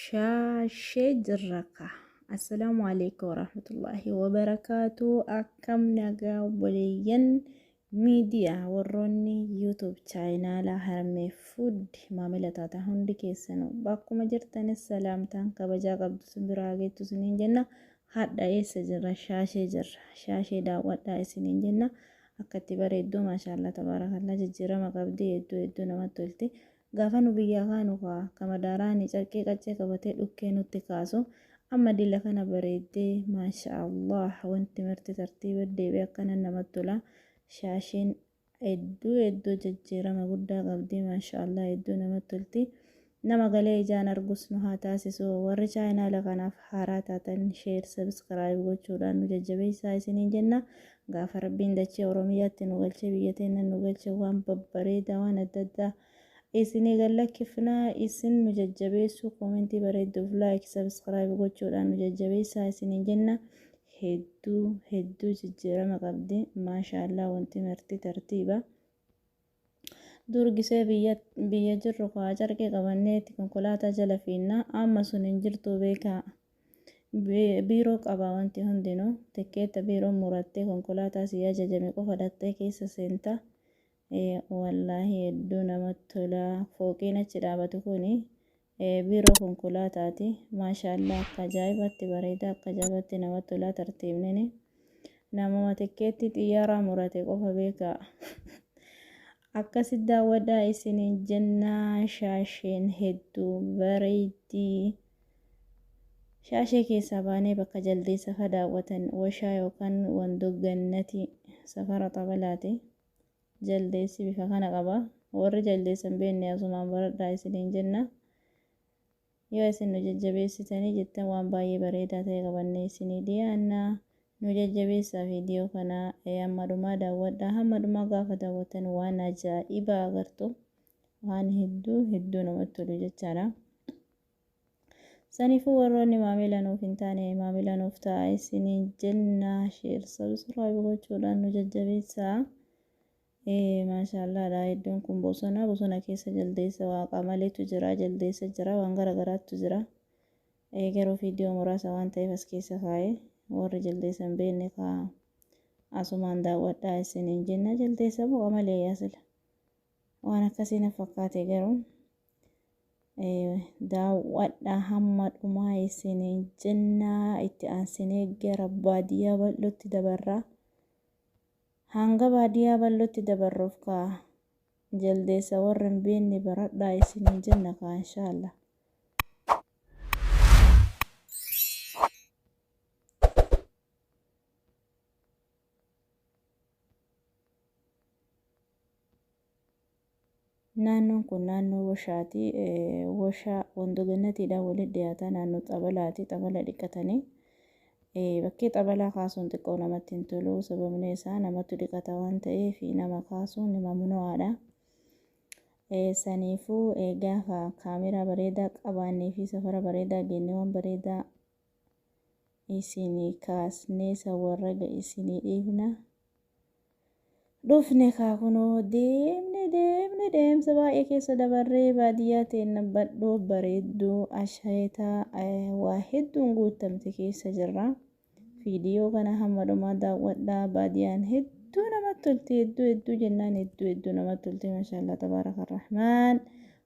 Shaashee jirra ka. Assalaamu alaikum warahmatullahi wabarakaatu. Akkam nagaa obboleeyyan miidiyaa, warroonni YouTube chaayinaalaa Harmee Food maamila taatan hundi keessanuu bakkuma jirtanis salaamtaan kabajaa qabdu sin biraa geettu isiniin jenna. Hadha eessa jirra? Shaashee jirra. Shaashee daawwadhaa isiniin jenna. Akka itti bareedduu, maashaallah tabaarakallaa, jijjiirama qabdi, hedduu hedduu namatti tolti. Gaafa nu biyyaa kaanu kaa kamadaaraani carqii qaccee qabatee dhukkee nutti kaasu, amma dila kana bareeddee, maashaallah, wanti marti tartiiba deebi'e, akkana namatti tola. Shaasheen hedduu hedduu jijjiirama guddaa qabdi, maashaallah, hedduu namatti tolti. Nama galee ijaan argus nu haa taasisu. Warri chaayinaala kanaaf haaraa taatan share, subscribe gochuudhaan nu jajjabeessaa isiniin jenna. Gaafa Rabbiin dachee Oromiyaatti nu galchee, biyya teenya nu galchee, waan babbareedaa, waan adda addaa isinii gallakkifnaa. Isin nu jajjabeessuu koomentii bareedduuf like, subscribe gochuudhaan nu jajjabeessaa isiniin jenna. Hedduu hedduu jijjiirama qabdi, maashaallah, wanti marti tartiiba. Dur gisee biyya jirru kaa carqee qabanneeti konkolaataa jala fiinna, amma sun hin jirtu beekaa. Biiroo qaba wanti hundinuu, tikkeetta biiroo murattee konkolaataa si ajajame qofa dhattee keessa seenta. Wallaahi hedduu namatti tola. Fooqiin achi dhaabatu kuni biiroo konkolaataati. Maashaallah, akka ajaa'ibatti bareeda, akka ajaa'ibatti namatti tola tartiibnini. Namuma tikkeetti xiyyaaraa murate qofa beekaa. Akkasi daawwadhaa isiniin jennaa. Shaasheen hedduu bareeddii. Shaashee keessaa baanee bakka jaldeessa fa daawwatan, washaa yookaan wandoo gannatii safara xabalaati. Jaldeessi bifa kana qaba. Warri jaldeessa hin beekne asumaan baradhaa isiniin jenna. Yoo isin nu jajjabeessitanii jettan waan baay'ee bareedaa ta'e qabannee isinii dhiyaanna. Nu jajjabeessaa, viidiyoo kana hamma dhumaa daawwadhaa. Hamma dhumaa gaafa daawwattan waan ajaa'ibaa agartu. Waan hedduu hedduu namatti tolu jechaadha. Saniifuu warroonni maamila nuuf hin taane maamila nuuf ta'a isiniin jenna. Share, subscribe gochuudhaan nu jajjabeessaa. Maashaallaadha, iddoon kun bosona, bosona keessa jaldeessa waaqa maleetu jira, jaldeessa jira, waan gara garaatu jira. Garuu viidiyoo muraasa waan ta'eef as keessa kaa'e. Warri jaldeessa hin beekne kaa asumaan daawwadhaa isiniin jenna. Jaldeessa boqa malee yaasila. Waan akkasii na fakkaate, garuu daawwadhaa hamma dhumaa isiniin jennaa. Itti aansinee gara baadiyyaa bal'ootti dabarraa. Hanga baadiyyaa bal'ootti dabarruuf kaa jaldeessa warri hin beekne baradhaa isiniin jenna kaa, inshaallah. Naannoon kun naannoo washaati. Washaa wando gannatiidhaan walitti dhiyaata. Naannoo xabalaati. Xabala dhiqatanii. Bakkee xabalaa kaasuun xiqqoo namatti hin tolu. Sababni isaa namatu dhiqata waan ta'eef nama kaasuun mamnu'aadha. Saniifuu gaafa kaameraa bareedaa qabaannee fi safara bareedaa geenne waan bareedaa isinii kaasnee isa warra isinii dhiifna. Dhufne kaa, kunoo deemne deemne, deemsa baay'ee keessa dabarree baadiyyaa teenna badhoo bareedduu asheetaa waa hedduun guutamte keessa jirra. Viidiyoo kana hamma dhumaa daawwadhaa. Baadiyyaan hedduu namatti tolti, hedduu hedduu jennaan hedduu hedduu namatti tolti, maashaallah tabaaraka rahmaan.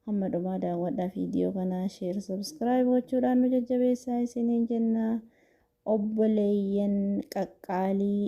Hamma dhumaa daawwadhaa viidiyoo kana, share, subscribe gochuudhaan nu jajjabeessaa isiniin jenna. Obboleeyyan qaqqaalii.